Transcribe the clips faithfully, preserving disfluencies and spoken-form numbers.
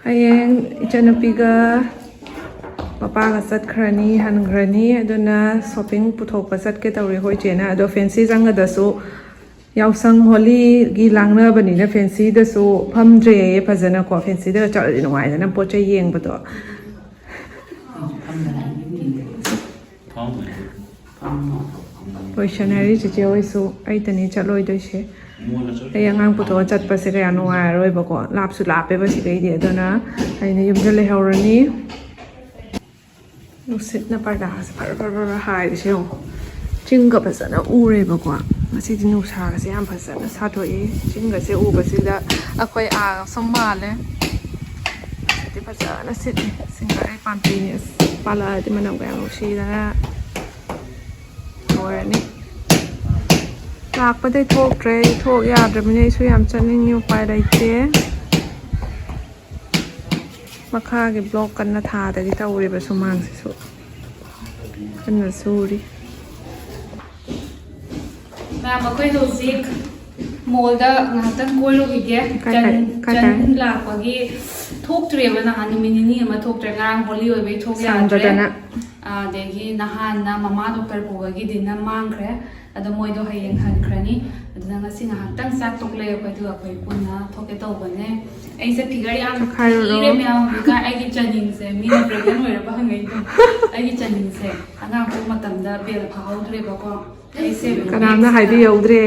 ꯍꯌꯦꯡ ꯏꯆꯟꯅꯨꯄꯤꯒ ꯃꯄꯥꯒ ꯆꯠꯈ꯭ꯔꯅꯤ, ꯍꯟꯈ꯭ꯔꯅꯤ꯫ ꯑꯗꯨꯅ ꯁꯣꯄꯤꯡ ꯄꯨꯊꯣꯛꯄ ꯆꯠꯀꯦ ꯇꯧꯔꯤ ꯑꯩꯈꯣꯏ ꯏꯆꯦꯅ꯫ ꯑꯗꯣ ꯐꯦꯟꯁꯤ ꯆꯪꯒꯗꯁꯨ ꯌꯥꯎꯁꯪ ꯍꯣꯂꯤꯒꯤ ꯂꯥꯡꯅꯕꯅꯤꯅ ꯐꯦꯟꯁꯤꯗꯁꯨ ꯐꯝꯗ꯭ꯔꯦꯌꯦ ꯐꯖꯅꯀꯣ꯫ ꯐꯦꯟꯁꯤꯗꯒ ꯆꯠꯂꯗꯤ ꯅꯨꯡꯉꯥꯏꯗꯅ ꯄꯣꯠ ꯆꯩ ꯌꯦꯡꯕꯗꯣ꯫ ꯂꯣꯏꯁꯟꯅꯔꯤ ꯆꯤꯆꯦ ꯍꯣꯏꯁꯨ꯫ ꯑꯩꯇꯅꯤ ꯆꯠꯂꯣꯏꯗꯣꯏꯁꯦ꯫ ꯑꯩ ꯑꯉꯥꯡ ꯄꯨꯊꯣꯛꯑ ꯆꯠꯄꯁꯦ ꯀꯌꯥ ꯅꯨꯡꯉꯥꯏꯔꯔꯣꯏꯕꯀꯣ꯫ ꯂꯥꯞꯁꯨ ꯂꯥꯞꯄꯦꯕ ꯁꯤꯗꯩꯗꯤ꯫ ꯑꯗꯨꯅ ꯑꯩꯅ ꯌꯨꯝꯗ ꯂꯩꯍꯧꯔꯅꯤ꯫ ꯅꯨꯡꯁꯤꯠꯅ ꯄꯔꯗꯥꯁꯦ ꯐꯔ ꯐꯔ ꯐꯔ ꯐꯔ ꯍꯥꯏꯔꯤꯁꯦ ꯌꯦꯡꯉꯣ꯫ ꯆꯤꯡꯒ ꯐꯖꯅ ꯎꯔꯦꯕꯀꯣ꯫ ꯉꯁꯤꯗꯤ ꯅꯨꯡꯁꯥꯒꯁꯦ ꯌꯥꯝ ꯐꯖꯅ ꯁꯥꯗꯣꯛꯏ꯫ ꯆꯤꯡꯒꯁꯦ ꯎꯕꯁꯤꯗ ꯑꯩꯈꯣꯏ ꯑꯥ ꯁꯨꯝ ꯃꯥꯜꯂꯦ꯫ ꯉꯁꯤꯗꯤ ꯐꯖꯅ ꯁꯤꯠꯂꯤ꯫ ꯁꯤꯡꯒꯔꯩ ꯄꯥꯝꯕꯤꯅꯦ꯫ ꯑꯁ, ꯄꯥꯜꯂꯛꯑꯗꯤ ꯃꯅꯝꯒ ꯌꯥꯝ ꯅꯨꯡꯁꯤꯗꯅ ꯂꯣꯏꯔꯅꯤ꯫ ꯂꯥꯛꯄꯗꯩ ꯊꯣꯛꯇ꯭ꯔꯦ꯫ ꯑꯩ ꯊꯣꯛ ꯌꯥꯗ꯭ꯔꯕꯅꯤꯅ ꯑꯩꯁꯨ ꯌꯥꯝ ꯆꯠꯅꯤꯡꯉꯤ꯫ ꯎꯄꯥꯏ ꯂꯩꯇꯦ꯫ ꯃꯈꯥꯒꯤ ꯕ꯭ꯂꯣꯛ ꯀꯟꯅ ꯊꯥꯗꯒꯤ ꯇꯧꯔꯦꯕ ꯁꯨꯃꯥꯡꯁꯤꯁꯨ꯫ ꯀꯟꯅ ꯁꯨꯔꯤ꯫ ꯃꯌꯥꯝ, ꯑꯩꯈꯣꯏ ꯍꯧꯖꯤꯛ ꯃꯣꯜꯗ ꯉꯥꯏꯍꯥꯛꯇꯪ ꯀꯣꯏꯔꯨꯈꯤꯒꯦ꯫ ꯀꯥꯏ ꯀꯥꯏ, ꯆꯟ-, ꯀꯥꯏ ꯀꯥꯏ? ꯆꯟ ꯂꯥꯛꯄꯒꯤ ꯊꯣꯛꯇ꯭ꯔꯦꯕ, ꯅꯍꯥꯟ ꯅꯨꯃꯤꯠ ꯅꯤꯅꯤ ꯑꯃ ꯊꯣꯛꯇ꯭ꯔꯦ, ꯉꯔꯥꯡ ꯍꯣꯂꯤ ꯑꯣꯏꯕꯒꯤ ꯊꯣꯛ ꯌꯥꯗ꯭ꯔꯦ꯫ ꯁꯪꯗꯗꯅ꯫ ꯑꯗꯒꯤ ꯅꯍꯥꯟꯅ ꯃꯃꯥ ꯗꯣꯛꯇꯔ ꯄꯨꯕꯒꯤ ꯗꯤꯟꯅꯔ ꯃꯥꯡꯈ꯭ꯔꯦ꯫ ꯑꯗꯣ ꯃꯣꯏꯗꯣ ꯍꯌꯦꯡ ꯍꯟꯈ꯭ꯔꯅꯤ꯫ ꯑꯗꯨꯅ ꯉꯁꯤ ꯉꯥꯏꯍꯥꯛꯇꯪ ꯆꯥꯛ ꯇꯣꯛꯂꯛꯑꯦ ꯑꯩꯈꯣꯏ, ꯑꯗꯨꯒ ꯑꯩꯈꯣꯏ ꯄꯨꯟꯅ ꯊꯣꯛꯀꯦ ꯇꯧꯕꯅꯦ꯫ ꯑꯩꯁꯦ ꯐꯤꯒꯔ ꯌꯥꯝ ꯊꯤꯔꯦ ꯃꯌꯥꯝ, ꯍꯧꯖꯤꯛꯀꯥꯟ ꯑꯩꯒꯤ ꯆꯅꯤꯡꯁꯦ ꯃꯤꯅ ꯄ꯭ꯔꯦꯒꯅꯦꯟ ꯑꯣꯏꯔꯕ ꯍꯪꯉꯛꯏꯗꯣ꯫ ꯑꯩꯒꯤ ꯆꯅꯤꯡꯁꯦ ꯑꯉꯥꯡ ꯄꯣꯛꯄ ꯃꯇꯝꯗ ꯕꯦꯜ ꯐꯥꯍꯧꯗ꯭ꯔꯦꯕꯀꯣ꯫ ꯑꯩꯁꯦ ꯀꯅꯥꯝꯅ ꯕꯦꯛꯁꯤꯅ, ꯍꯥꯏꯕꯤꯍꯧꯗ꯭ꯔꯦ꯫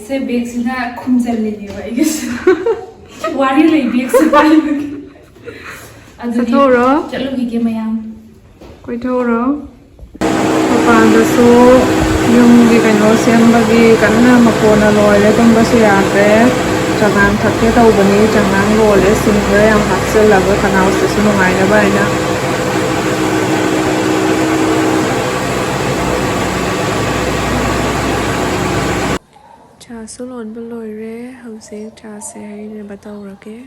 ꯁꯦ ꯕꯦꯛꯁꯤꯅ ꯈꯨꯝꯖꯜꯂꯤꯅꯦꯕ ꯑꯩꯒꯤꯁꯦ꯫ ꯋꯥꯔꯤ ꯂꯩ ꯕꯦꯛꯁꯦ ꯄꯥꯏꯕꯒꯤ꯫ ꯑꯗꯨꯗꯤ ꯆꯠꯊꯣꯛꯎꯔꯣ꯫ ꯆꯠꯂꯨꯈꯤꯒꯦ ꯃꯌꯥꯝ꯫ ꯀꯣꯏꯊꯣꯛꯎꯔꯣ꯫ ꯃꯄꯥꯟꯗꯁꯨ ꯌꯨꯝꯒꯤ ꯀꯩꯅꯣ ꯁꯦꯝꯕꯒꯤ ꯀꯟꯅ ꯃꯈꯣꯟꯅ ꯂꯣꯏꯔꯦ, ꯇꯨꯝꯕꯁꯨ ꯌꯥꯗ꯭ꯔꯦ꯫ ꯆꯉꯥꯡ ꯊꯛꯀꯦ ꯇꯧꯕꯅꯤ, ꯆꯉꯥꯡ ꯂꯣꯜꯂꯦ, ꯁꯤꯡ ꯈꯔ ꯌꯥꯝ ꯍꯥꯞꯆꯤꯜꯂꯒ ꯈꯅꯥꯎꯁꯤꯁꯨ ꯅꯨꯡꯉꯥꯏꯅꯕ ꯍꯥꯏꯅ꯫ ꯆꯥꯁꯨ ꯂꯣꯟꯕ ꯂꯣꯏꯔꯦ꯫ ꯍꯧꯖꯤꯛ ꯆꯥꯁꯦ ꯍꯩꯅꯕ ꯇꯧꯔꯒꯦ꯫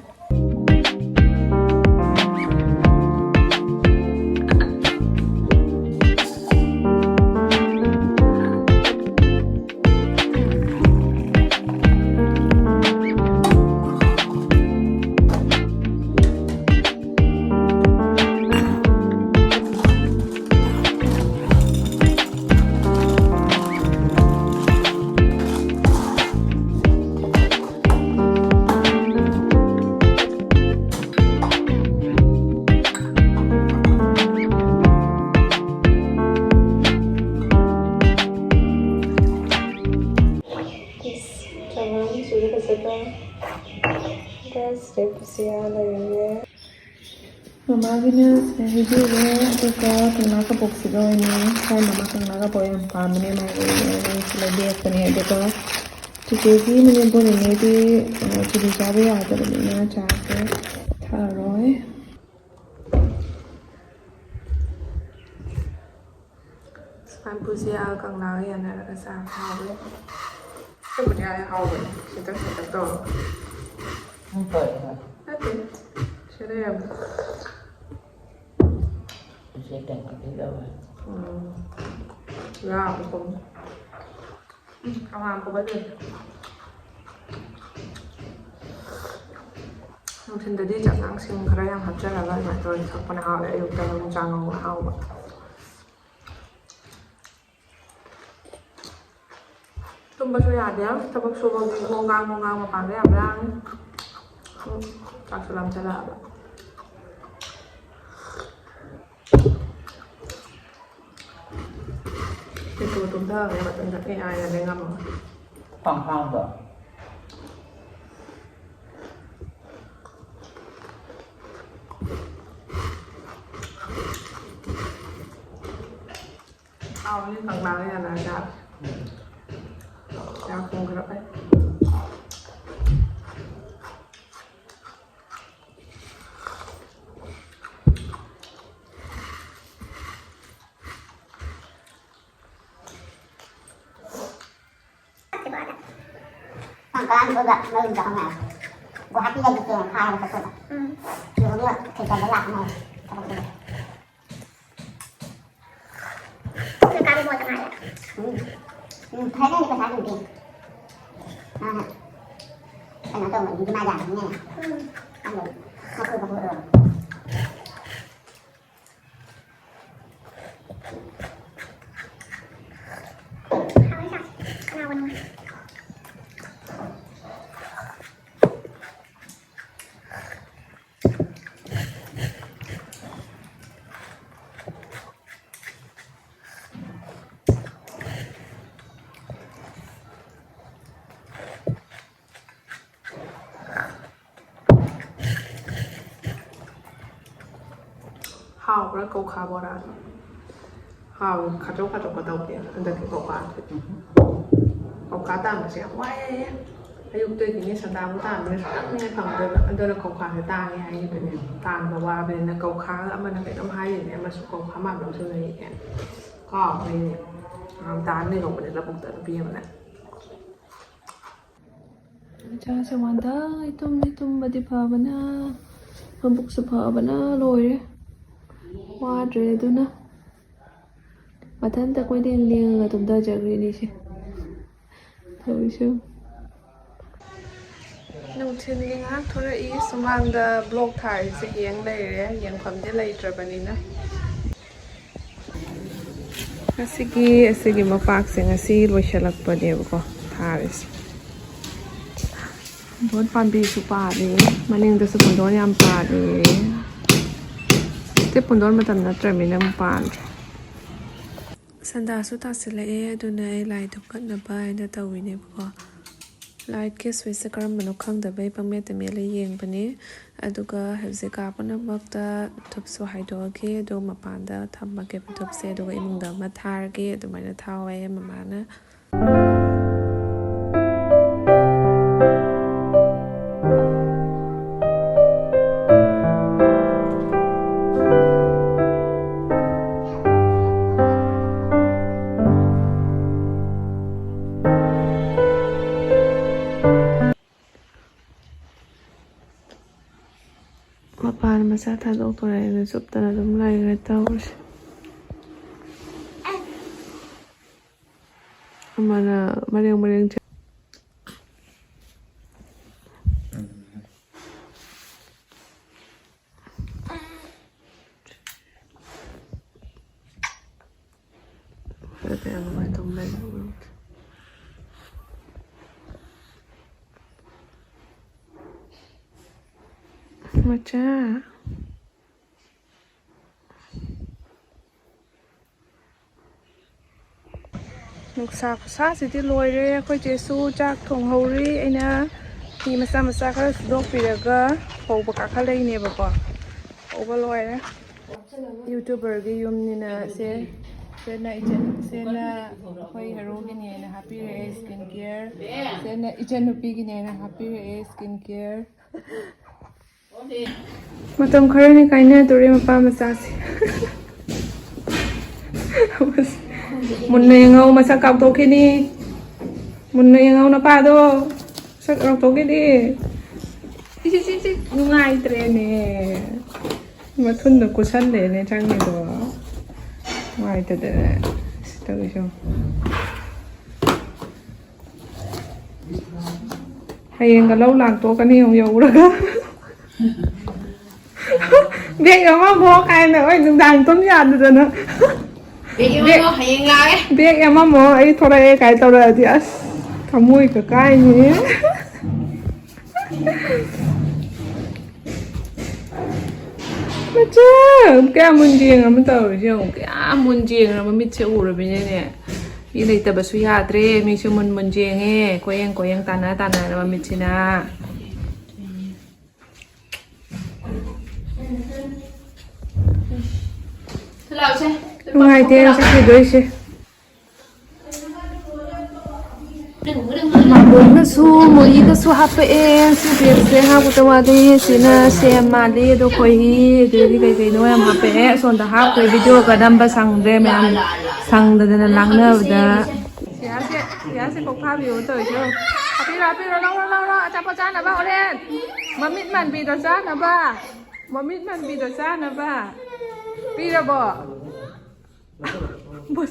ꯃꯃꯥꯒꯤꯅ ꯁꯤꯗ ꯍꯩꯕꯤꯔꯦ, ꯑꯗꯨꯒ ꯀꯪꯂꯥ ꯀꯕꯣꯛꯁꯤꯒ ꯑꯣꯏꯅ ꯈꯔ ꯃꯃꯥ ꯀꯪꯂꯥ ꯀꯕꯣꯛ ꯌꯥꯝ ꯄꯥꯝꯕꯅꯦ, ꯃꯥꯒꯤ ꯑꯣꯏꯅ ꯑꯩꯁꯨ ꯂꯩꯕꯤꯔꯛꯄꯅꯦ꯫ ꯑꯗꯨꯒ ꯆꯤꯆꯦꯒꯤ ꯃꯅꯦꯝꯕꯣꯛ ꯅꯦꯅꯦꯗꯤ, ꯑ, ꯆꯤꯅꯤ ꯆꯥꯕ ꯌꯥꯗꯕꯅꯤꯅ ꯆꯥꯁꯦ ꯊꯛꯑꯔꯣꯏ꯫ ꯄꯥꯟꯄꯨꯁꯦ ꯑꯥ ꯀꯪꯂꯥꯒ ꯌꯥꯅꯔꯒ ꯆꯥꯕ ꯍꯥꯎꯋꯦ꯫ ꯑꯗꯨꯕꯨꯗꯤ ꯑꯥ ꯍꯥꯎꯕꯅꯦ, ꯁꯤꯇꯛ ꯁꯤꯇꯛ ꯇꯧꯔꯒ꯫ ꯅꯪ ꯇꯧꯔꯤꯔꯣ? ꯅꯠꯇꯦ, ꯁꯤꯗ ꯂꯩꯔꯝꯃꯦ꯫ ꯆꯤꯆꯦ ꯀꯩꯅꯣ ꯄꯤꯔꯛꯑꯣ꯫ ꯎꯝ꯫ ꯌꯥꯕꯀꯣ꯫ ꯎꯝ, ꯀꯪꯂꯥ ꯄꯨꯒꯗꯣꯏꯅꯦ꯫ ꯅꯨꯡꯊꯤꯟꯗꯗꯤ ꯆꯉꯥꯡꯁꯤꯡ ꯈꯔ ꯌꯥꯝ ꯍꯥꯞꯆꯜꯂꯒ ꯑꯗꯨꯃꯥꯏꯅ ꯇꯧꯔꯒ ꯊꯛꯄꯅ ꯍꯥꯎꯋꯦ, ꯑꯌꯨꯛꯇ ꯑꯗꯨꯝ ꯆꯥꯉꯧ ꯑꯍꯥꯎꯕ꯫ ꯇꯨꯝꯕꯁꯨ ꯌꯥꯗꯦ꯫ ꯊꯕꯛ ꯁꯨꯕꯒꯤ ꯍꯣꯡ ꯉꯥꯡ ꯍꯣꯡ ꯉꯥꯡ ꯃꯄꯥꯟꯗ ꯌꯥꯝ ꯂꯥꯡꯉꯤ꯫ ꯎꯝ, ꯆꯥꯛꯁꯨ ꯂꯥꯝꯁꯤꯜꯂꯛꯑꯕ꯫ ꯇꯦꯇꯨ ꯇꯨꯝꯊꯈ꯭ꯔꯦ ꯃꯊꯟꯇ꯫ ꯑꯦ ꯑꯥꯏꯅ ꯂꯦꯡꯉꯝꯃꯒ꯫ ꯈ꯭ꯋꯥꯡ ꯈ꯭ꯋꯥꯡꯗꯣ꯫ ꯍꯥꯎꯅꯤ ꯀꯪꯂꯥꯒ ꯌꯥꯅꯔꯒ꯫ ꯌꯥꯝ ꯍꯣꯡꯈ꯭ꯔꯕꯩ꯫ ꯇꯥꯡ ꯇꯔꯥꯅꯤꯊꯣꯏꯗ ꯃꯌꯨꯝꯗ ꯍꯪꯉꯛꯑꯦ꯫ ꯒꯨꯋꯥꯍꯥꯇꯤꯗꯒꯤ ꯆꯦꯡ ꯊꯥꯔꯒ ꯆꯠꯇꯣꯏꯕ꯫ ꯎꯝ꯫ ꯑꯗꯨꯒ ꯊꯤꯟꯖꯤꯟꯕ ꯂꯥꯛꯀꯅꯤ ꯍꯥꯏ ꯊꯕꯛꯇꯨꯗ꯫ ꯁꯔꯀꯥꯔꯒꯤ ꯄꯣꯠꯇ ꯉꯥꯏꯔꯦ꯫ ꯎꯝ꯫ ꯎꯝ, ꯐꯔꯦ, ꯅꯪꯗꯤ ꯄꯩꯁꯥ ꯑꯗꯨꯝ ꯄꯤ꯫ ꯃꯥꯅ ꯀꯩꯅꯣ ꯇꯧꯕꯅꯤ, ꯗꯤꯃꯥꯟ ꯌꯥꯝꯕꯅꯤꯅꯅꯦ꯫ ꯎꯝ꯫ ꯑꯗꯨ ꯃꯈꯣꯏ ꯃꯈꯣꯏ ꯑꯣꯏꯔꯣ꯫ ꯍꯥꯎꯕ꯭ꯔꯥ ꯀꯧꯈꯥ ꯕꯣꯔꯥꯗꯣ? ꯍꯥꯎꯋꯦ, ꯈꯥꯇ꯭ꯔꯣꯛ ꯈꯥꯇ꯭ꯔꯣꯛꯀ ꯇꯧꯗꯦ ꯍꯟꯗꯛꯀꯤ ꯀꯧꯈꯥꯁꯦ꯫ ꯀꯧꯈꯥ ꯇꯥꯟꯕꯁꯦ ꯌꯥꯝ ꯋꯥꯏꯌꯦ꯫ ꯑꯌꯨꯛꯇꯒꯤꯅꯦ ꯁꯟꯗꯥꯕꯨ ꯇꯥꯟꯕꯅꯦ ꯈꯤꯇꯪꯅꯦ ꯐꯪꯗꯣꯏꯕ꯫ ꯑꯗꯨꯅ ꯀꯧꯈꯥꯁꯦ ꯇꯥꯡꯉꯦ ꯍꯥꯏꯈꯤꯕꯅꯦ꯫ ꯇꯥꯟꯕ ꯋꯥꯕꯅꯤꯅ ꯀꯧꯈꯥꯒ ꯑꯃꯅ ꯀꯩꯅꯣꯝ ꯍꯥꯏꯔꯤꯅꯦ, ꯑꯃꯁꯨ ꯀꯧꯈꯥ ꯃꯥꯟꯕ ꯑꯃꯁꯨ ꯂꯩꯔꯤꯅꯦ꯫ ꯀꯥꯎꯈ꯭ꯔꯦꯅꯦ꯫ ꯉꯔꯥꯡ ꯇꯥꯟ ꯂꯩꯍꯧꯕꯅꯦ ꯂꯧꯕꯨꯛꯇ ꯅꯨꯄꯤ ꯑꯃꯅ꯫ ꯏꯆꯥꯁꯦ ꯋꯥꯟꯗꯩ ꯇꯨꯝꯃꯤ, ꯇꯨꯝꯕꯗꯤ ꯐꯕꯅ, ꯃꯕꯨꯛꯁꯨ ꯐꯕꯅ ꯂꯣꯏꯔꯦ꯫ ꯋꯥꯗ꯭ꯔꯦ ꯑꯗꯨꯅ꯫ ꯃꯊꯟꯇ ꯀꯣꯏꯂꯦꯡ ꯂꯦꯡꯉꯒ ꯇꯨꯝꯊꯖꯈ꯭ꯔꯦꯅꯦ ꯏꯆꯦ꯫ ꯇꯧꯔꯤꯁꯦ ꯌꯦꯡꯉꯨ꯫ ꯅꯨꯡꯊꯤꯜꯒꯤ ꯉꯥꯏꯍꯥꯛ ꯊꯣꯔꯛꯏ, ꯁꯨꯃꯥꯡꯗ ꯕ꯭ꯂꯣꯛ ꯊꯥꯔꯤꯁꯦ ꯌꯦꯡ ꯂꯩꯔꯦ, ꯌꯦꯡꯐꯝꯗꯤ ꯂꯩꯇ꯭ꯔꯕꯅꯤꯅ꯫ ꯉꯁꯤꯒꯤ ꯑꯁꯤꯒꯤ ꯃꯄꯥꯛꯁꯦ ꯉꯁꯤ ꯂꯣꯏꯁꯤꯜꯂꯛꯄꯅꯦꯕꯀꯣ ꯊꯥꯔꯤꯁꯦ꯫ ꯄꯨꯡꯗꯣꯟ ꯄꯥꯝꯕꯤꯁꯨ ꯄꯥꯜꯂꯤ, ꯃꯅꯤꯡꯗꯁꯨ ꯄꯨꯡꯗꯣꯟ ꯌꯥꯝ ꯄꯥꯜꯂꯤ꯫ ꯍꯧꯖꯤꯛꯇꯤ ꯄꯨꯡꯗꯣꯟ ꯃꯇꯝ ꯅꯠꯇ꯭ꯔꯕꯅꯤꯅ ꯑꯃꯨꯛ ꯄꯥꯟꯗ꯭ꯔꯦ꯫ ꯁꯟꯗꯥꯁꯨ ꯇꯥꯁꯤꯜꯂꯛꯑꯦ, ꯑꯗꯨꯅ ꯑꯩ ꯂꯥꯏ ꯙꯨꯞ ꯀꯠꯅꯕ ꯍꯥꯏꯅ ꯇꯧꯔꯤꯅꯦꯕꯀꯣ꯫ ꯂꯥꯏꯠꯀꯤ ꯁ꯭ꯋꯤꯆꯁꯦ ꯀꯔꯝꯕꯅꯣ ꯈꯪꯗꯕꯩ ꯄꯪꯃꯦꯠꯇ ꯃꯦꯠꯂ ꯌꯦꯡꯕꯅꯦ꯫ ꯑꯗꯨꯒ ꯍꯧꯖꯤꯛ ꯀꯥ ꯄꯨꯝꯅꯃꯛꯇ ꯙꯨꯞꯁꯨ ꯍꯥꯏꯗꯣꯛꯑꯒꯦ, ꯑꯗꯨꯒ ꯃꯄꯥꯟꯗ ꯊꯝꯃꯒꯦꯕ ꯙꯨꯞꯁꯦ, ꯑꯗꯨꯒ ꯏꯃꯨꯡꯗ ꯑꯃ ꯊꯥꯔꯒꯦ꯫ ꯑꯗꯨꯃꯥꯏꯅ ꯊꯥꯎ ꯍꯥꯏꯌꯦ ꯃꯃꯥꯅ꯫ ꯃꯄꯥꯟ ꯃꯆꯥ ꯊꯥꯗꯣꯛꯇꯣꯔꯦ, ꯑꯩꯅ ꯆꯨꯞꯇꯅ ꯑꯗꯨꯝ ꯂꯩꯈ꯭ꯔꯦ ꯇꯧꯔꯤꯁꯦ꯫ ꯑꯃꯅ ꯃꯔꯦꯡ ꯃꯔꯦꯡ ꯆꯦ-, ꯐꯔꯦ, ꯑꯗꯨꯃꯥꯏꯅ ꯇꯧ ꯂꯩ꯫ ꯃꯆꯥ꯫ ꯅꯨꯡꯁꯥ ꯈꯨꯁꯥꯁꯤꯗꯤ ꯂꯣꯏꯔꯦ꯫ ꯑꯩꯈꯣꯏ ꯆꯦꯁꯨ ꯆꯥꯛ ꯊꯣꯡꯍꯧꯔꯤ꯫ ꯑꯩꯅ ꯐꯤ ꯃꯆꯥ ꯃꯆꯥ ꯈꯔ ꯁꯨꯗꯣꯛꯄꯤꯔꯒ ꯐꯧꯕ ꯀꯥꯈꯠꯂꯛꯏꯅꯦꯕꯀꯣ꯫ ꯐꯧꯕ ꯂꯣꯏꯔꯦ꯫ YouTuberꯒꯤ ꯌꯨꯝꯅꯤꯅ ꯁꯦ, ꯁꯦꯅ ꯏꯆꯟ, ꯁꯦꯅ ꯑꯩꯈꯣꯏ ꯍꯦꯔꯣꯒꯤꯅꯦꯅ ꯍꯥꯞꯄꯤꯔꯛꯑꯦ ꯁ꯭ꯀꯤꯟ ꯀꯦꯌꯔ, ꯁꯦꯅ ꯏꯆꯟ ꯅꯨꯄꯤꯒꯤꯅꯦꯅ ꯍꯥꯞꯄꯤꯔꯛꯑꯦ ꯁ꯭ꯀꯤꯟ ꯀꯦꯌꯔ꯫ ꯃꯇꯝ ꯈꯔꯅꯤ ꯀꯥꯏꯅꯗꯣꯔꯦ ꯃꯄꯥ ꯃꯆꯥꯁꯦ꯫ ꯃꯨꯟꯅ ꯌꯦꯡꯍꯧ, ꯃꯁꯛ ꯀꯥꯎꯊꯣꯛꯈꯤꯅꯤ꯫ ꯃꯨꯟꯅ ꯌꯦꯡꯍꯧ ꯅꯄꯥꯗꯣ, ꯃꯁꯛ ꯀꯥꯎꯊꯣꯛꯈꯤꯅꯤ꯫ ꯏꯁꯤ, ꯁꯤ, ꯁꯤ, ꯅꯨꯡꯉꯥꯏꯇ꯭ꯔꯦꯅꯦ꯫ ꯃꯊꯨꯟꯗ ꯀꯨꯁꯜꯂꯦꯅꯦ ꯆꯪꯉꯤꯗꯣ꯫ ꯅꯨꯡꯉꯥꯏꯇꯗꯅ꯫ ꯁꯤ ꯇꯧꯔꯤꯁꯦ ꯌꯦꯡꯉꯣ꯫ ꯍꯌꯦꯡꯒ ꯂꯧ ꯂꯥꯛꯇꯣꯛꯀꯅꯤ ꯑꯃꯨꯛ ꯌꯧꯔꯒ꯫ ꯕꯦꯛ ꯑꯃꯃꯨꯛ ꯀꯥꯏꯅ ꯍꯣꯏ ꯅꯨꯡꯗꯥꯡ ꯇꯨꯝ ꯌꯥꯗꯗꯅ꯫ ꯕꯦꯛ ꯑꯃꯃꯨꯛ ꯍꯌꯦꯡ ꯂꯥꯛꯑꯦ꯫ ꯕꯦꯛ ꯑꯃꯃꯨꯛ ꯑꯩ ꯊꯣꯔꯛꯑꯦ ꯀꯥꯏ ꯇꯧꯔꯛꯑꯗꯤ ꯑꯁ ꯊꯃꯣꯏꯒ ꯀꯥꯏꯅꯤꯍꯦ꯫ ꯃꯆꯥ, ꯀꯌꯥ ꯃꯨꯟ ꯌꯦꯡꯉꯝ ꯇꯧꯔꯤꯁꯦ ꯌꯦꯡꯉꯨ꯫ ꯀꯌꯥ ꯃꯨꯟ ꯌꯦꯡꯉꯝ ꯃꯤꯠꯁꯦ ꯎꯔꯕꯅꯤꯅꯅꯦ꯫ ꯃꯤ ꯂꯩꯇꯕꯁꯨ ꯌꯥꯗ꯭ꯔꯦ꯫ ꯃꯤꯁꯨ ꯃꯨꯟ ꯃꯨꯟ ꯌꯦꯡꯉꯦ꯫ ꯀꯣꯌꯦꯡ ꯀꯣꯌꯦꯡ ꯇꯥꯟꯅ ꯇꯥꯟꯅꯔꯕ ꯃꯤꯠꯁꯤꯅ꯫ ꯂꯥꯛꯁꯦ꯫ ꯅꯨꯡꯉꯥꯏꯇꯦ ꯆꯠꯈꯤꯗꯣꯏꯁꯦ꯫ ꯃꯥꯝꯕꯣꯝꯅꯁꯨ ꯃꯣꯔꯤꯒꯁꯨ ꯍꯥꯞꯄꯛꯑꯦ꯫ ꯁꯤ ꯕꯦꯒꯁꯦ ꯍꯥꯞꯄꯗ ꯋꯥꯠꯂꯤ꯫ ꯁꯤꯅ ꯁꯦꯝ ꯃꯥꯜꯂꯤ꯫ ꯑꯗꯣ ꯈꯣꯏꯍꯤ ꯑꯗꯩꯗꯤ ꯀꯩ ꯀꯩꯅꯣ ꯌꯥꯝ ꯍꯥꯞꯄꯛꯑꯦ꯫ ꯑꯁꯣꯝꯗ ꯍꯥꯞꯈ꯭ꯔꯦ꯫ ꯚꯤꯗꯤꯑꯣꯒ ꯅꯝꯕ ꯁꯪꯗ꯭ꯔꯦ ꯃꯌꯥꯝ ꯁꯪꯗꯗꯅ ꯂꯥꯡꯅꯕꯗ꯫ ꯁꯤꯌꯥꯁꯦ, ꯁꯤꯌꯥꯁꯦ ꯀꯣꯛ ꯐꯥꯕꯤꯌꯣ ꯇꯧꯔꯤꯁꯦ꯫ ꯍꯥꯞꯄꯤꯔꯣ, ꯍꯥꯞꯄꯤꯔꯣ, ꯂꯧꯔꯣ, ꯂꯧꯔꯣ꯫ ꯑꯆꯥꯄꯣꯠ ꯆꯥꯅꯕ ꯍꯣꯔꯦꯟ꯫ ꯃꯃꯤꯠ ꯃꯥꯟꯕꯤꯗꯣ ꯆꯥꯅꯕ꯫ ꯃꯃꯤꯠ ꯃꯥꯟꯕꯤꯗꯣ ꯆꯥꯅꯕ꯫ ꯄꯤꯔꯕꯣ?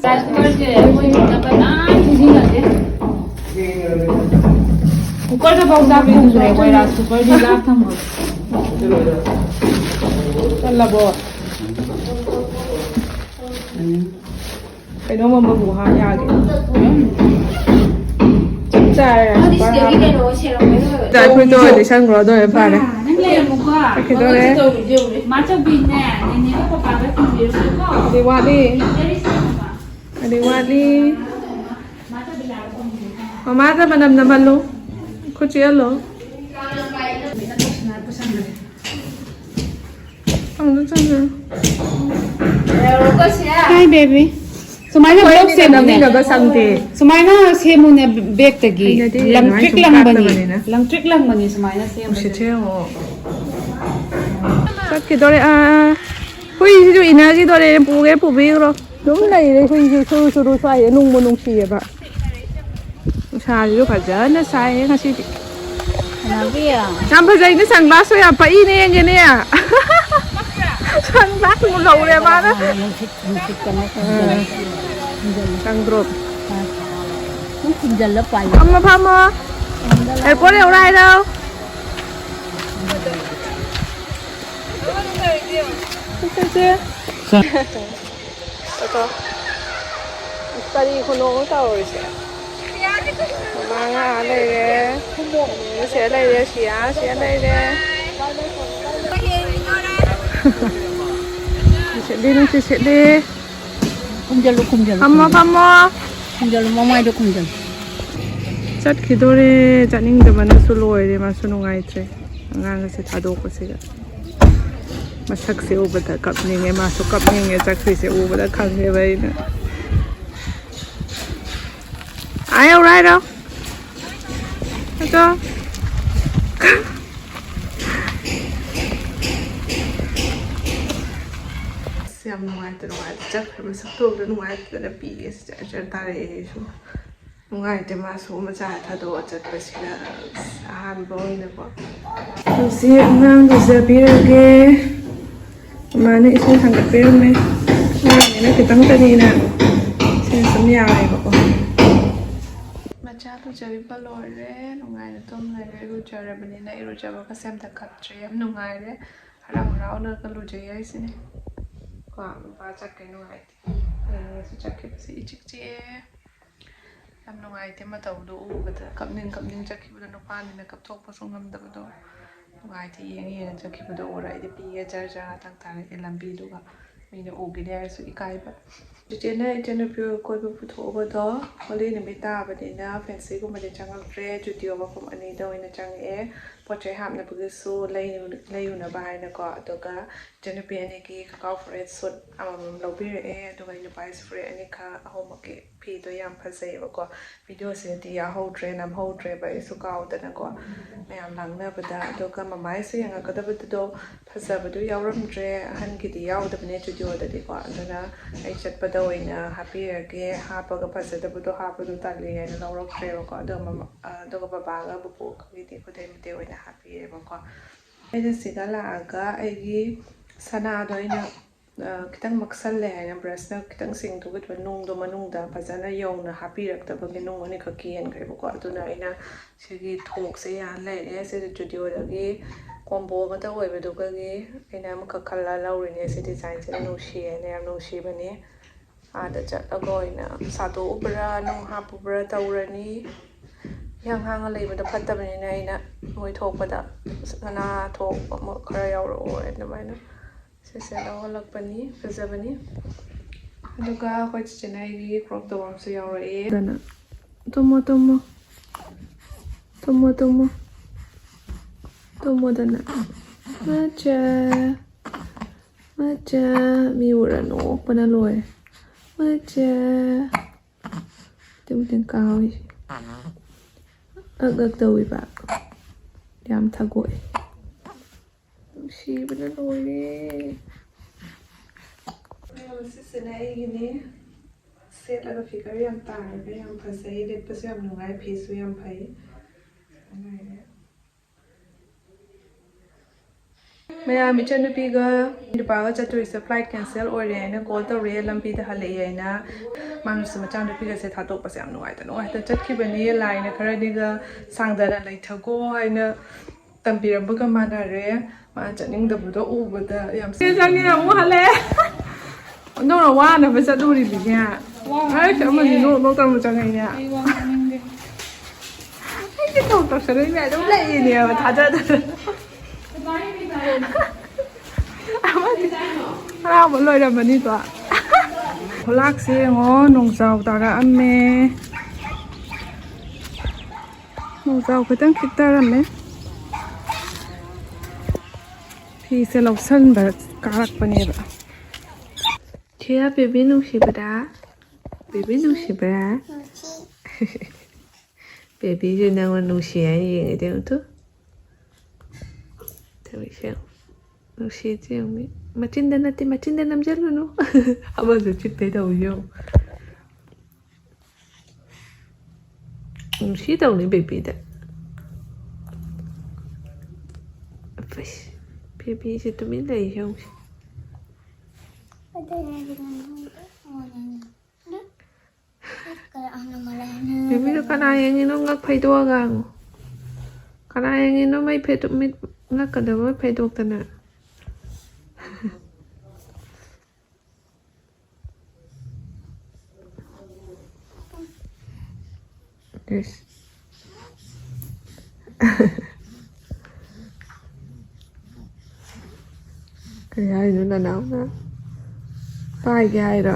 ꯔꯥꯖꯀꯨꯃꯥꯔꯁꯦ ꯑꯩꯈꯣꯏ ꯅꯝꯕꯔ ꯅꯥꯏꯟ ꯁꯤꯖꯤꯟꯅꯁꯦ꯫ ꯀꯨꯀꯔꯗꯐꯥꯎ ꯆꯥꯛ ꯊꯣꯡꯗ꯭ꯔꯦ ꯑꯩꯈꯣꯏ ꯔꯥꯏꯁ ꯀꯨꯀꯔꯗꯤ ꯂꯥꯞ ꯊꯝꯈ꯭ꯔꯦ꯫ ꯆꯜꯂꯕꯣ? ꯀꯩꯅꯣꯝ ꯑꯃꯕꯨ ꯍꯥꯞ ꯌꯥꯒꯦ꯫ ꯆꯞ ꯆꯥꯔꯦ ꯔꯥꯏꯁ ꯀꯨꯀꯔ ꯍꯥꯞꯄ꯫ ꯑꯩꯈꯣꯏ ꯇꯣ ꯂꯤꯁꯟꯈ꯭ꯔꯣ ꯑꯗꯨ ꯑꯣꯏꯅ ꯐꯔꯦ꯫ ꯅꯪ ꯂꯩꯔꯝꯃꯨꯀꯣ꯫ ꯆꯠꯈꯤꯗꯣꯔꯦ꯫ ꯃꯥꯆꯧꯕꯤꯅꯦ, ꯅꯦꯅꯦꯒ ꯄꯄꯥꯒ ꯊꯤꯟꯕꯤꯔꯨꯆꯣꯀꯣ꯫ ꯑꯗꯨ ꯋꯥꯠꯂꯤ꯫ ꯀꯔꯤ ꯁꯥꯟꯅꯕ? ꯑꯗꯩ ꯋꯥꯠꯂꯤ꯫ ꯃꯃꯥꯗ ꯃꯅꯝ ꯅꯝꯍꯜꯂꯨ꯫ ꯈꯨꯠ ꯆꯤꯛꯍꯜꯂꯣ꯫ Hi, baby. ꯁꯨꯃꯥꯏꯅ ꯕ꯭ꯂꯣꯛ ꯁꯦꯝꯃꯨꯅꯦ꯫ ꯅꯝꯃꯤꯟꯅꯕ ꯁꯪꯗꯦ꯫ ꯁꯨꯃꯥꯏꯅ ꯁꯦꯝꯃꯨꯅꯦ, ꯕꯦꯛꯇꯒꯤ꯫ ꯍꯩꯅꯗꯦ, ꯂꯪ ꯑꯗꯨꯃꯥꯏꯅ ꯇ꯭ꯔꯤꯛ ꯁꯨꯝ ꯂꯪꯕꯅꯤ꯫ ꯀꯥꯞꯅꯕꯅꯤꯅ꯫ ꯂꯪ ꯇ꯭ꯔꯤꯛ ꯂꯪꯕꯅꯤ ꯁꯨꯃꯥꯏꯅ ꯁꯦꯝꯕꯁꯦ꯫ ꯅꯨꯡꯁꯤꯠꯁꯦ ꯌꯦꯡꯉꯣ꯫ ꯆꯠꯈꯤꯗꯣꯔꯦ꯫ ꯑꯥ, ꯑꯥ꯫ ꯍꯨꯏꯁꯤꯁꯨ ꯏꯅꯔꯖꯤ ꯗꯣꯔꯦꯅ ꯄꯨꯒꯦ ꯄꯨꯕꯤꯈ꯭ꯔꯣ꯫ ꯑꯗꯨꯝ ꯂꯩꯔꯦ ꯍꯨꯏꯁꯨ ꯁꯨꯔꯨ ꯁꯨꯔꯨ ꯁ꯭ꯋꯥꯏꯗ, ꯅꯨꯡꯕꯨ ꯅꯨꯡꯁꯤꯌꯦꯕ꯫ ꯅꯨꯡꯁꯥꯁꯤꯁꯨ ꯐꯖꯅ ꯁꯥꯏꯌꯦ ꯉꯁꯤꯗꯤ꯫ ꯀꯅꯥꯒꯤ? ꯌꯥꯝ ꯐꯖꯩꯅꯦ, ꯁꯟꯒ꯭ꯂꯥꯁꯁꯨ ꯌꯥꯝ ꯄꯛꯏꯅꯦ, ꯌꯦꯡꯒꯦꯅꯦ꯫ ꯁꯟꯒ꯭ꯂꯥꯁ ꯑꯃꯨꯛ ꯂꯧꯔꯦ ꯃꯥꯅ꯫ ꯅꯨꯡꯁꯤꯠ, ꯅꯨꯡꯁꯤꯠ ꯀꯩꯅꯣ ꯈꯨꯝꯖꯤꯜꯂ, ꯈꯨꯝꯖꯤꯜꯂ꯫ ꯁꯪꯗ꯭ꯔꯣꯞ꯫ ꯑꯗꯨꯝ ꯈꯨꯝꯖꯤꯜꯂ ꯄꯥꯏ꯫ ꯐꯝꯃꯣ, ꯐꯝꯃꯣ꯫ ꯑꯦꯌꯔꯄꯣꯔꯠ ꯌꯧꯔꯦ ꯍꯥꯏꯔꯣ꯫ ꯁꯦ, ꯁꯦ꯫ ꯑꯗꯣ, ꯑꯁ, ꯀꯔꯤ ꯈꯨꯅꯣꯡꯅꯣ ꯇꯧꯔꯤꯁꯦ? ꯃꯃꯥ ꯉꯥ ꯂꯩꯔꯦ꯫ ꯁꯤꯗ ꯂꯩꯔꯦ, ꯁꯤꯌꯥ, ꯁꯤꯗ ꯂꯩꯔꯦ꯫ ꯅꯨꯡꯁꯤꯠꯂꯤ, ꯅꯨꯡꯁꯤꯠ ꯁꯤꯠꯂꯤ꯫ ꯈꯨꯝꯖꯤꯜꯂꯨ, ꯈꯨꯝꯖꯤꯜꯂꯨ, ꯐꯝꯃꯣ, ꯈꯨꯝꯖꯤꯜꯂꯨ꯫ ꯐꯝꯃꯣ꯫ ꯈꯨꯝꯖꯤꯜꯂꯨ, ꯃꯃꯥꯏꯗꯣ ꯈꯨꯝꯖꯤꯜꯂꯨ꯫ ꯆꯠꯈꯤꯗꯣꯔꯦ, ꯆꯠꯅꯤꯡꯗꯕꯅꯁꯨ ꯂꯣꯏꯔꯦ, ꯃꯥꯁꯨ ꯅꯨꯡꯉꯥꯏꯇ꯭ꯔꯦ꯫ ꯑꯉꯥꯡ ꯑꯁꯦ ꯊꯥꯗꯣꯛꯄꯁꯤꯗ꯫ ꯃꯁꯛꯁꯦ ꯎꯕꯗ ꯀꯞꯅꯤꯡꯉꯦ, ꯃꯥꯁꯨ ꯀꯞꯅꯤꯡꯉꯦ, ꯆꯠꯈ꯭ꯔꯤꯁꯦ ꯎꯕꯗ ꯈꯪꯉꯦꯕ ꯑꯩꯅ꯫ ꯑꯥ ꯌꯧꯔꯣ ꯍꯥꯏꯔꯣ? ꯑꯗꯣ꯫ ꯑꯁ, ꯌꯥꯝ ꯅꯨꯡꯉꯥꯏꯇ, ꯅꯨꯡꯉꯥꯏꯇ ꯆꯠꯈ꯭ꯔꯦ꯫ ꯃꯁꯛꯇꯣ ꯎꯕꯗ ꯅꯨꯡꯉꯥꯏꯇꯗꯅ ꯄꯤꯒꯦ ꯖꯔ ꯖꯔ ꯇꯥꯔꯛꯑꯦ ꯑꯩꯁꯨ꯫ ꯅꯨꯡꯉꯥꯏꯇꯦ, ꯃꯥꯁꯨ ꯃꯆꯥ ꯊꯥꯗꯣꯛꯑ ꯆꯠꯄꯁꯤꯗ꯫ ꯑꯁ, ꯑꯍꯥꯟꯕ ꯑꯣꯏꯅꯀꯣ꯫ ꯍꯧꯖꯤꯛ ꯑꯉꯥꯡ ꯂꯨꯖꯕꯤꯔꯒꯦ꯫ ꯃꯃꯥꯅ ꯏꯁꯤꯡ ꯊꯥꯡꯒꯠꯄꯤꯔꯝꯃꯦ꯫ ꯑꯉꯥꯡꯅꯤꯅ ꯈꯤꯇꯪꯇꯅꯤꯅ ꯏꯁꯤꯡ ꯁꯨꯝ ꯌꯥꯔꯦꯕꯀꯣ꯫ ꯃꯆꯥ ꯂꯨꯖꯕꯤꯕ ꯂꯣꯏꯔꯦ꯫ ꯅꯨꯡꯉꯥꯏꯅ ꯇꯨꯝ ꯂꯩꯔꯦ꯫ ꯏꯔꯨꯖꯔꯕꯅꯤꯅ ꯏꯔꯨꯖꯕꯒ ꯁꯦꯝꯗ ꯈꯞꯇ꯭ꯔꯦ꯫ ꯌꯥꯝ ꯅꯨꯡꯉꯥꯏꯔꯦ꯫ ꯍꯔꯥꯎ ꯍꯔꯥꯎꯅꯒ ꯂꯨꯖꯩ ꯍꯥꯏꯁꯤꯅꯦ꯫ ꯀꯣ, ꯅꯨꯄꯥ ꯆꯠꯈ꯭ꯔꯦ, ꯅꯨꯡꯉꯥꯏꯇꯦ꯫ ꯍꯌꯦꯡꯁꯨ ꯆꯠꯈꯤꯕꯁꯦ ꯏꯆꯤꯛ ꯆꯤꯛꯑꯦ꯫ ꯌꯥꯝ ꯅꯨꯡꯉꯥꯏꯇꯦ ꯃꯇꯧꯗꯣ ꯎꯕꯗ꯫ ꯀꯞꯅꯤꯡ ꯀꯞꯅꯤꯡ ꯆꯠꯈꯤꯕꯗꯣ, ꯅꯨꯄꯥꯅꯤꯅ ꯀꯞꯊꯣꯛꯄꯁꯨ ꯉꯝꯗꯕꯗꯣ꯫ ꯅꯨꯡꯉꯥꯏꯇꯦ, ꯌꯦꯡ ꯌꯦꯡꯉ ꯆꯠꯈꯤꯕꯗꯣ ꯎꯔ ꯑꯩꯗꯤ ꯄꯤꯒꯦ ꯖꯔ ꯖꯔ ꯉꯥꯛꯇꯪ ꯇꯥꯔꯛꯑꯦ ꯂꯝꯕꯤꯗꯨꯒ꯫ ꯃꯤꯅ ꯎꯈꯤꯅꯤ ꯍꯥꯏꯔꯁꯨ ꯏꯀꯥꯏꯕ꯫ ꯆꯤꯆꯦꯅ ꯏꯆꯟꯅꯨꯄꯤ ꯍꯣꯏ ꯀꯣꯏꯕ ꯄꯨꯊꯣꯛꯎꯕꯗꯣ ꯍꯣꯂꯤ ꯅꯨꯃꯤꯠ ꯇꯥꯕꯅꯤꯅ ꯐꯦꯟꯁꯤꯒꯨꯝꯕꯗꯤ ꯆꯪꯉꯛꯇ꯭ꯔꯦ, ꯖꯨꯗꯤꯑꯣ ꯃꯐꯝ ꯑꯅꯤꯗ ꯑꯣꯏꯅ ꯆꯪꯉꯛꯑꯦ꯫ ꯄꯣꯠ ꯆꯩ ꯍꯥꯞꯅꯕꯒꯤꯁꯨ ꯂꯩꯔꯨꯅꯕ ꯍꯥꯏꯅꯀꯣ꯫ ꯑꯗꯨꯒ ꯏꯆꯟꯅꯨꯄꯤ ꯑꯅꯤꯒꯤ ꯀꯀꯥꯎ ꯐꯨꯔꯤꯠ ꯁꯨꯠ ꯑꯃꯃꯝ ꯂꯧꯕꯤꯔꯛꯑꯦ꯫ ꯑꯗꯨꯒ ꯅꯨꯄꯥꯒꯤꯁꯨ ꯐꯨꯔꯤꯠ ꯑꯅꯤꯈꯛ, ꯑꯍꯨꯝꯃꯛꯀꯤ ꯐꯤꯗꯣ ꯌꯥꯝ ꯐꯖꯩꯌꯦꯕꯀꯣ꯫ ꯚꯤꯗꯤꯑꯣꯁꯤꯗꯗꯤ ꯌꯥꯎꯍꯧꯗ꯭ꯔꯦ, ꯅꯝꯍꯧꯗ꯭ꯔꯦꯕ ꯑꯩꯁꯨ ꯀꯥꯎꯗꯅꯀꯣ, ꯃꯌꯥꯝ ꯂꯥꯡꯅꯕꯗ꯫ ꯑꯗꯨꯒ ꯃꯃꯥꯏꯁꯨ ꯌꯦꯡꯉꯛꯀꯗꯕꯗꯨꯗꯣ ꯐꯖꯕꯗꯣ ꯌꯥꯎꯔꯝꯗ꯭ꯔꯦ, ꯑꯍꯟꯒꯤꯗꯤ ꯌꯥꯎꯗꯕꯅꯦ ꯁ꯭ꯇꯨꯗꯤꯑꯣꯗꯗꯤꯀꯣ꯫ ꯑꯗꯨꯅ ꯑꯩ ꯆꯠꯄꯗ ꯑꯣꯏꯅ ꯍꯥꯞꯄꯤꯔꯒꯦ, ꯍꯥꯞꯄꯒ ꯐꯖꯗꯕꯗꯣ ꯍꯥꯞꯄꯗꯣ ꯇꯜꯂꯤ ꯍꯥꯏꯅ ꯂꯧꯔꯛꯇ꯭ꯔꯦꯕꯀꯣ꯫ ꯑꯗꯣ ꯃꯃ-, ꯑꯗꯨꯒ ꯕꯕꯥꯒ ꯕꯨꯕꯣꯛꯀꯒꯤꯗꯤ ꯈꯨꯗꯩ ꯃꯇꯦꯛ ꯑꯣꯏꯅ ꯍꯥꯞꯄꯤꯔꯦꯕꯀꯣ꯫ ꯑꯩꯅ ꯁꯤꯗ ꯂꯥꯛꯑꯒ ꯑꯩꯒꯤ ꯁꯅꯥꯗꯣ ꯑꯩꯅ, ꯑ, ꯈꯤꯇꯪ ꯃꯛꯁꯜꯂꯦ ꯍꯥꯏꯅ ꯕ꯭ꯔꯁꯅ ꯈꯤꯇꯪ ꯁꯦꯡꯗꯣꯛꯈꯤꯗꯣꯏꯕ, ꯅꯨꯡꯗꯣ ꯃꯅꯨꯡꯗ ꯐꯖꯅ ꯌꯧꯅ ꯍꯥꯞꯄꯤꯔꯛꯇꯕꯒꯤ ꯅꯨꯡ ꯑꯅꯤꯈꯛ ꯀꯦꯟꯈ꯭ꯔꯦꯕꯀꯣ꯫ ꯑꯗꯨꯅ ꯑꯩꯅ ꯁꯤꯒꯤ ꯊꯣꯛꯁꯦ ꯌꯥꯟ ꯂꯩꯔꯦ꯫ ꯁꯤꯗꯤ ꯁ꯭ꯇꯨꯗꯤꯑꯣꯗꯒꯤ ꯀꯣꯝꯕꯣ ꯑꯃꯇ ꯑꯣꯏꯕꯗꯨꯒꯤ ꯑꯩꯅ ꯑꯃꯈꯛ ꯈꯜꯂ ꯂꯧꯔꯤꯅꯦ꯫ ꯁꯤ ꯗꯤꯖꯥꯏꯟꯁꯦ ꯅꯨꯡꯁꯤꯌꯦꯅ, ꯌꯥꯝ ꯅꯨꯡꯁꯤꯕꯅꯦ꯫ ꯑꯥꯗ ꯆꯠꯂꯒ ꯑꯣꯏꯅ ꯁꯥꯗꯣꯛꯎꯕ꯭ꯔꯥ, ꯅꯨꯡ ꯍꯥꯞꯄꯨꯕ꯭ꯔꯥ ꯇꯧꯔꯅꯤ꯫ ꯏꯍꯥꯡ ꯍꯥꯡꯅ ꯂꯩꯕꯗꯣ ꯐꯠꯇꯕꯅꯤꯅ ꯑꯩꯅ ꯃꯣꯏ ꯊꯣꯛꯄꯗ ꯁꯅꯥ ꯊꯣꯛꯄ ꯑꯃ ꯈꯔ ꯌꯥꯎꯔꯛꯑꯣ ꯑꯗꯨꯃꯥꯏꯅ ꯁꯤꯁꯦ ꯂꯧꯍꯜꯂꯛꯄꯅꯤ꯫ ꯐꯖꯕꯅꯤ꯫ ꯑꯗꯨꯒ ꯑꯩꯈꯣꯏ ꯆꯤꯆꯦꯅ ꯑꯩꯒꯤ ꯀ꯭ꯔꯣꯞ ꯇꯣꯞ ꯑꯃꯁꯨ ꯌꯥꯎꯔꯛꯑꯦ꯫ ꯑꯗꯨꯅ ꯇꯨꯝꯃꯣ, ꯇꯨꯝꯃꯣ꯫ ꯇꯨꯝꯃꯣ, ꯇꯨꯝꯃꯣ꯫ ꯇꯨꯝꯃꯣꯗꯅ꯫ ꯃꯆꯥ꯫ ꯃꯆꯥ꯫ ꯃꯤ ꯎꯔ ꯅꯣꯛꯄꯅ ꯂꯣꯏꯔꯦ꯫ ꯃꯆꯥ꯫ ꯇꯤꯡ ꯇꯤꯡ ꯀꯥꯎꯏ꯫ ꯑꯛ ꯑꯛ ꯇꯧꯏꯕ꯫ ꯌꯥꯝ ꯊꯒꯣꯛꯑꯦ꯫ ꯅꯨꯡꯁꯤꯕꯅ ꯂꯣꯏꯔꯦ꯫ ꯁꯤꯁꯤꯅ ꯑꯩꯒꯤꯅꯦ꯫ ꯁꯦꯠꯂꯒ ꯐꯤꯒꯔ ꯌꯥꯝ ꯇꯥꯔꯒ ꯌꯥꯝ ꯐꯖꯩ꯫ ꯂꯤꯠꯄꯁꯨ ꯌꯥꯝ ꯅꯨꯡꯉꯥꯏ, ꯐꯤꯁꯨ ꯌꯥꯝ ꯐꯩ꯫ ꯃꯌꯥꯝ, ꯏꯆꯟꯅꯨꯄꯤꯒ ꯅꯨꯄꯥꯒ ꯆꯠꯇꯣꯏꯁꯦ flight cancel ꯑꯣꯏꯔꯦ ꯍꯥꯏꯅ call ꯇꯧꯔꯛꯑꯦ, ꯂꯝꯕꯤꯗ ꯍꯜꯂꯛꯑꯦ ꯍꯥꯏꯅ꯫ ꯃꯥꯅꯁꯨ ꯃꯆꯥꯅꯨꯄꯤꯒꯁꯦ ꯊꯥꯗꯣꯛꯄꯁꯦ ꯌꯥꯝ ꯅꯨꯡꯉꯥꯏꯇ ꯅꯨꯡꯉꯥꯏꯇ ꯆꯠꯈꯤꯕꯅꯤ꯫ ꯂꯥꯏꯅ ꯈꯔꯗꯤꯒ ꯁꯥꯡꯗꯅ ꯂꯩꯊꯒꯣ ꯍꯥꯏꯅ ꯇꯝꯕꯤꯔꯝꯕꯒ ꯃꯥꯟꯅꯔꯦ꯫ ꯃꯥꯅ ꯆꯠꯅꯤꯡꯗꯕꯗꯣ ꯎꯕꯗ ꯌꯥꯝ ꯆꯦ ꯆꯪꯉꯦ, ꯑꯃꯨꯛ ꯍꯜꯂꯛꯑꯦ꯫ ꯑꯣꯟꯊꯣꯛꯅ ꯋꯥꯅꯕ ꯆꯠꯂꯨꯔꯤꯕꯅꯦ꯫ ꯑꯩꯁ, ꯑꯃꯗꯤ ꯅꯣꯛ ꯅꯣꯛꯇꯅ ꯑꯃꯨꯛ ꯆꯪꯉꯛꯏꯅꯦ꯫ ꯑꯩꯗꯤ ꯊꯕꯛ ꯇꯧꯁꯜꯂꯛꯏ ꯃꯌꯥꯝꯗꯣ ꯂꯩꯔꯤꯅꯦꯕ, ꯊꯥꯖꯗꯅ꯫ ꯑꯃꯗꯤ ꯍꯔꯥꯎꯕ ꯂꯣꯏꯔꯝꯃꯅꯤꯗꯣ꯫ ꯈꯨꯂꯥꯛꯁꯦ ꯌꯦꯡꯉꯣ, ꯅꯣꯡꯖꯥꯎ ꯇꯥꯔꯛꯑꯝꯃꯦ꯫ ꯅꯣꯡꯖꯥꯎ ꯈꯤꯇꯪ ꯈꯤꯛꯊꯔꯝꯃꯦ꯫ ꯐꯤꯁꯦ ꯂꯧꯁꯟꯕ ꯀꯥꯔꯛꯄꯅꯦꯕ꯫ ꯁꯤꯌꯥ, ꯕꯦꯕꯤ ꯅꯨꯡꯁꯤꯕ꯭ꯔꯥ? ꯕꯦꯕꯤ ꯅꯨꯡꯁꯤꯕ꯭ꯔꯥ? ꯕꯦꯕꯤꯁꯨ ꯅꯪꯉꯣꯟꯗ ꯅꯨꯡꯁꯤ ꯍꯥꯏꯅ ꯌꯦꯡꯉꯤꯗꯤ ꯌꯦꯡꯉꯨ ꯇꯨ꯫ ꯇꯧꯔꯤꯁꯦ ꯌꯦꯡꯉꯨ꯫ ꯅꯨꯡꯁꯤꯁꯦ ꯌꯦꯡꯉꯨ꯫ ꯃꯆꯤꯟꯗ ꯅꯠꯇꯦ, ꯃꯆꯤꯟꯗ ꯅꯝꯁꯤꯜꯂꯨꯅꯨ꯫ ꯑꯃꯁꯨ ꯆꯤꯠꯄꯩ ꯇꯧꯔꯤ ꯌꯦꯡꯉꯨ꯫ ꯅꯨꯡꯁꯤ ꯇꯧꯅꯤ ꯕꯦꯕꯤꯗ꯫ ꯑꯁ, ꯕꯦꯕꯤꯁꯦ ꯇꯨꯃꯤꯟ ꯂꯩ ꯌꯦꯡꯉꯨꯁꯦ꯫ ꯕꯦꯕꯤꯗꯣ ꯀꯅꯥ ꯌꯦꯡꯉꯤꯅꯣ? ꯉꯛ ꯐꯩꯗꯣꯛꯑꯒ ꯍꯪꯉꯨ꯫ ꯀꯅꯥ ꯌꯦꯡꯉꯤꯅꯣ? ꯃꯩ ꯐꯩꯗꯣꯛ-, ꯃꯤꯠ ꯉꯛꯀꯗꯕ ꯃꯩ ꯐꯩꯗꯣꯛꯇꯅ꯫ ꯏꯁ꯫ ꯀꯩ ꯍꯥꯏꯅꯣ ꯅꯅꯥꯎꯅ? ꯄꯥꯏꯒꯦ ꯍꯥꯏꯔꯣ?